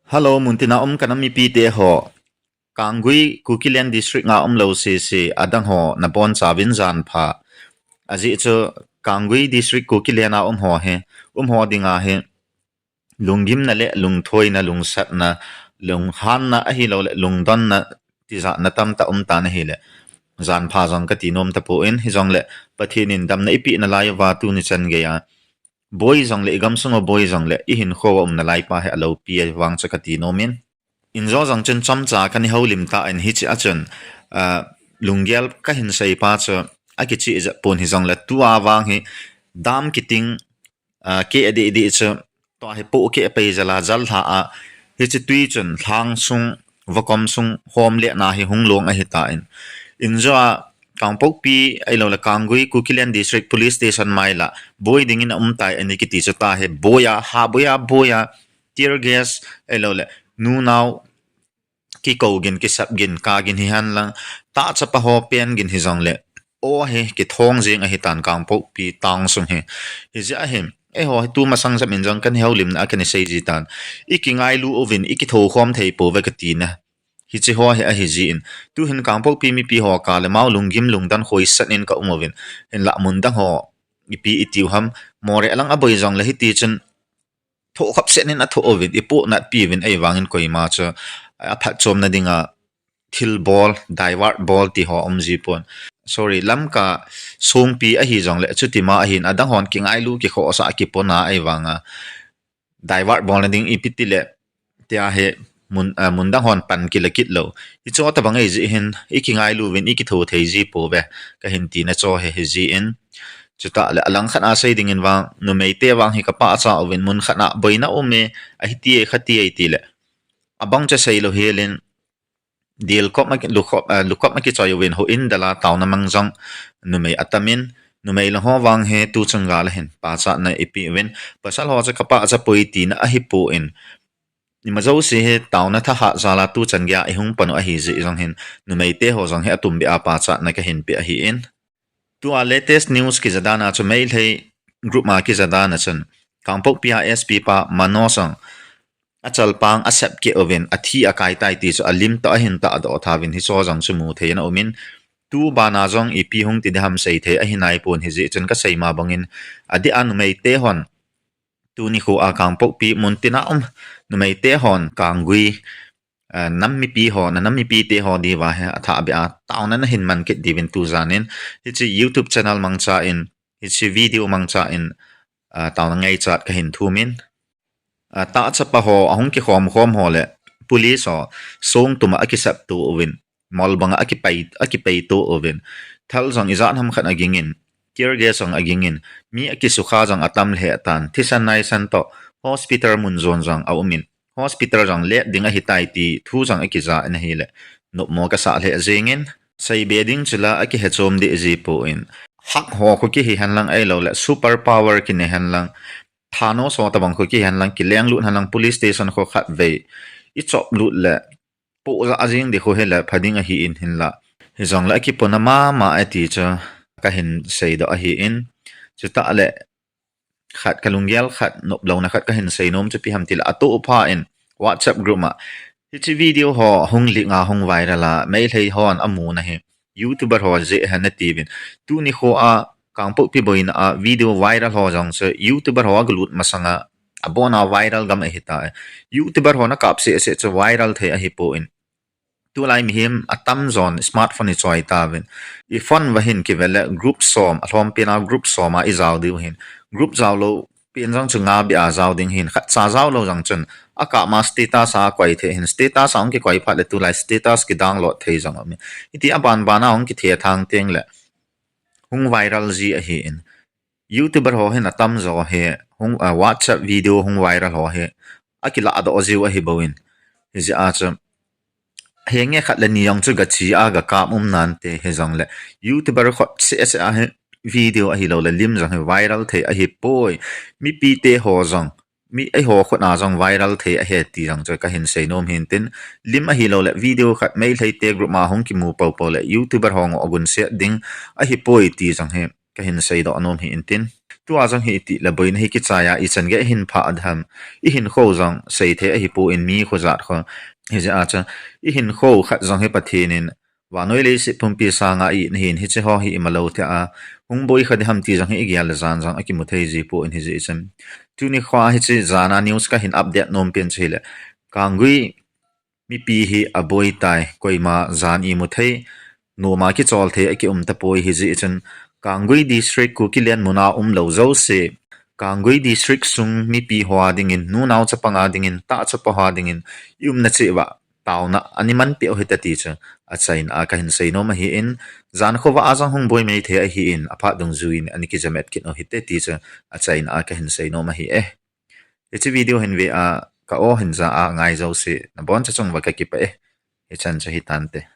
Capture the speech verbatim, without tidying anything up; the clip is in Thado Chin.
Hello, muntina um kanam mipite ho. Kanggui Kukiland District a um lou sese adang ho nabonchauvin janpha. Ajeh chu Kanggui District Kukiland a um ho hi, um ho dinga hi lunggimna le lungthoina, lungsatna, lunghanna ahilouleh lungdonna tijatna tamtah um tan ahile, janpha jong kati nom tapon, hijongle Pathen in damna ipeh nalai uva tuni chan geiya boi jongle, igamsung a boi jongle, ihinkho a um nalai pa hi aloupi vang chu kati nom in. Injo jong chun chomcha kana houlim tan hiche a chun, lunggel kahin sei pa chu akicheh jep pon, hijongle tua vang hi dam kiting, keh adih dih chu tua hi pohkeh pei jel a jallha a, hiche twi chun lhang sung, vakom sung homletna hi hung long ahitan. Injo a Kangpokpi ahiloule Kanggui Kukiland District Police Station mai la boi dingin aumtai ani kiti chu tua hi boi a, ha boi a, boi a, tear gas ahiloule nunao kikou gin, kisap gin, ka gin hihen lang, tahchapa ho pen gin hijongle, o hi kithong jeng ahitan Kangpokpi town sung hi. Hijeh a hi, eiho hi tumasang jep in jong kana houlimna a kana sei jitan. Ikingailu uvin, ikithoukhom thei pouve katina. Hiche ho hi ahijin, tuhin Kangpokpi mipi ho kale mao lunggim lungdon khoisat in kaum uvin, hinlah mun dang ho ipi itiu ham, Moreh lang aboi jongle hiti chun thoh khopset in athoh uvin, ipoh natpi uvin, ahivangin koima chu aphatchomna dinga thilbol, divert bol ti ho umji pon. Sorry, Lamka songpi ahijongle chutima ahin, adang hon kingailu kikhohsah a kipona ahivanga divert bolna ding ipi tile, tia hi mun dang hon pan kila kit lou. Hiche tobang ahijeh hin, ikingailu uvin, ikithou thei ji pouve, kahin tina chu hi hijin. Chutah le alangkhat a sei dingin vang, numeite vang hi kapahcha uvin, mun khat a boina um e, ahiti e, khati e tile, abang chu seilou helin, dil kop, lukop akichoi uvin, houin dal a taona mang jong numei atamin, numei lang ho vang hi tuchung gal a hin pachatna ipeh uvin, pasal ho chu kapahcha poi tina ahipon, ima jouse hi taona thahat jal a tuchan geiya ihung pan u ahijeh jong hin, numeite ho jong hi atumbeh a pachatna kahin peh ahin. Tua latest news kijadan a chu Meitei group a kijadan a chun, Kangpokpi a S P pa Manoj jong achalpang asep keh uvin, athi akaitai ti chu alim toh ahin tahdoh thauvin, hiche jong chu mu thei ana umin, tu bana jong ipi hung ti ding ham sei thei ahi naipon, hijeh chun kasei ma bangin, adeh a numeite hon, tuni kho a Kangpokpi muntina um numeite hon Kanggui nam mipi ho, nanam mipite ho diuva hi athahbeh a taona nahin man kit diuvin tujan in, hiche YouTube channel mangcha in, hiche video mangcha in, taona ngaichat kahin thumin. Tahchapa ho ahung kikhomkhom ho le police ho songtum a akisepto uvin, mol banga akipei, akipeito uvin, thal jong ijat ham khat agingin, tear gas jong agingin, mi akisukha jong atam lheh tan, thisan naisan toh hospital mun jon jong aumin, hospital jong let ding ahitai ti thu jong akija in ahile, nopmo kasah lheh jengin. Seibe ding chula akihe chom deh ji pon, Hulk ho khu kihi henlang ahiloule super power kinei henlang, Thanos ho tobang khu kihi henlang, kilenglut henlang, police station khu khatvei ichop lut le pohjah jeng ding khu hile pha ding ahin, hinlah hijongle akipona mama e ti chu kahin seidoh ahin. Chutah le khat kalunggel khat noplouna khat kahin sei nom chu ipi ham tile, atohpha in WhatsApp group a hiche video ho hung leak a hung viral a, Meitei hon amuna hi YouTuber ho jeh ahi natiuvin, tuni kho a Kangpokpi boina a video viral ho jong chu YouTuber ho agalut masanga abona viral gam ahitai. YouTuber ho nakap sehseh chu viral thei ahipon, tulai mihem atamjon smartphone ichoi tauvin, iphone uva hin kivele group som, alhompen a group som a ijao diu hin, group jaolou pen jong chu ngabeh a jao ding hin, khatcha jaolou jong chun akap ma status a akoi thei hin, status a hung kikoi phat le tulai status kidownload thei jong umin, hiti abanban a hung kithethang tengle hung viral ji ahin. YouTuber ho hin atamjo hi hung, WhatsApp video hung viral ho hi akilahdoh jiu ahibouvin, hijeh a chu henge khat le ni jong chu gache a gakap um nante, hijongle YouTuber khut sehseh a hi video ahiloule lim jong hi viral thei ahipoi. Mipite ho jong, mi eiho khut a jong viral thei ahi ti jong chu kahin sei nom hintin, lim ahiloule video khat Meiteite group a hung kimu poupou le YouTuber ho ngoh gunset ding ahipoi ti jong hi kahin seidoh nom hintin. Tua jong hi itih le boina hi kichai a ichan gei hin phah ding ham. Ihinkho jong seithei ahipoi mi khojat kho. Hijeh a chu ihinkho khat jong hi Pathen in vannoi leiset pumpi sanga a-it ahin, hiche ho hi imalou thei a, hung boi kha ding ham ti jong hi igel le jan jong akimu thei jipoi hijeh chun. Tuni khoa hiche jana news kahin update nom pen chu hile, Kanggui mipi hi aboi tai, koima jan imu thei, noma kichol thei akium tapoi hijeh chun, Kanggui District Kukiland muna umlou jouse, Kanggui District sung mipi hoa dingin, nunao chapanga dingin, tah chapa hoa dingin, iumna cheh uva taona ana manpeh u hite ti chu achaina a kahin seinom ahin, jankhovah a jong hung boi mei thei ahin, aphat dungjuiyin ana kijamet kit u hite ti chu achaina a kahin seinom ahi e. Hiche video hin ve a ka aw hin ja a ngai jouse nabonchauva kakipah e. Hichan chu hitante.